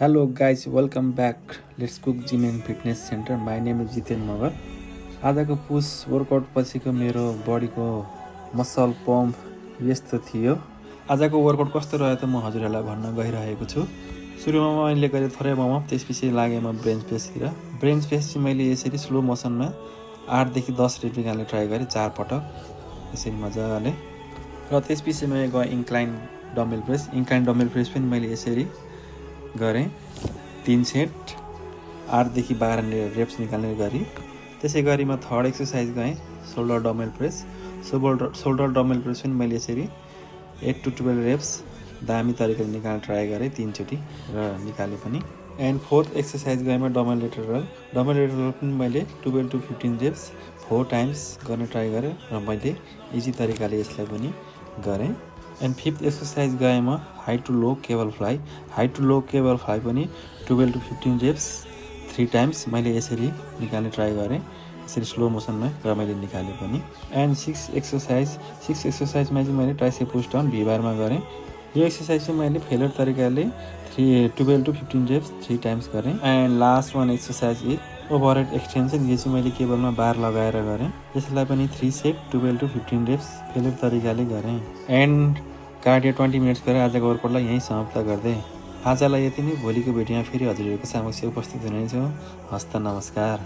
Hello guys, welcome back. Let's cook gym and fitness center. My name is Jiten Magar. आजको पुस workout पछिको मेरो बडीको muscle pump यस्तो थियो। आजको वर्कआउट कस्तो रह्यो त म हजुरहरूलाई भन्न गइरहेको छु। सुरुमा मैले गरेँ थोरै वार्मअप, त्यसपछि लागेँ म बेन्च प्रेसतिर। बेन्च प्रेस चाहिँ मैले यसरी स्लो मोसनमा 8 देखि 10 रेप निकाल्ने ट्राई गरेँ 4 पटक यसरी मजाले। र त्यसपछि मैले गएँ incline dumbbell press. Incline dumbbell press पनि मैले यसरी गरेँ 3 सेट 8 देखि 12 रेप्स निकाल्ने गरी। त्यसै गरी म थर्ड एक्सर्साइज गएँ shoulder dumbbell press. Shoulder dumbbell press पनि मैले यसरी 8 to 12 रेप्स दामी तरिकाले निकाल्न ट्राई गरेँ 3 चोटि र निकालेँ पनि। एन्ड फोर्थ एक्सर्साइज गएँ म डम्बल लेटरल। डम्बल लेटरल पनि मैले 12 to 15 रेप्स 4 टाइम्स गर्ने ट्राई गरेँ र मैले इजी तरिकाले यसलाई पनि गरेँ। एन्ड फिफ्थ एक्सर्साइज गएँ म high to low cable fly. High to low cable fly पनि 12 to 15 रेप्स 3 टाइम्स मैले यसरी निकाल्ने ट्राई गरेँ, यसरी स्लो मोसनमा र मैले निकालेँ पनि। एन्ड सिक्स एक्सर्साइजमा चाहिँ मैले ट्राइसेप पुश डाउन भिबारमा गरेँ। यो एक्सर्साइज चाहिँ मैले फेलर तरिकाले 12 to 15 रेप्स 3 टाइम्स गरेँ। And last one exercise is overhead extension. यो चाहिँ मैले केबलमा बार लगाएर गरेँ, यसलाई पनि 3 सेट 12 to 15 रेप्स फेलर तरिकाले गरेँ। एन्ड कार्डियो 20 मिनट्स गरेर आजको वर्कआउटलाई यहीँ समाप्त गर्दै आजलाई यति नै। भोलिको भिडियोमा फेरि हजुरहरूको समक्ष उपस्थित हुनेछु। हस्त नमस्कार।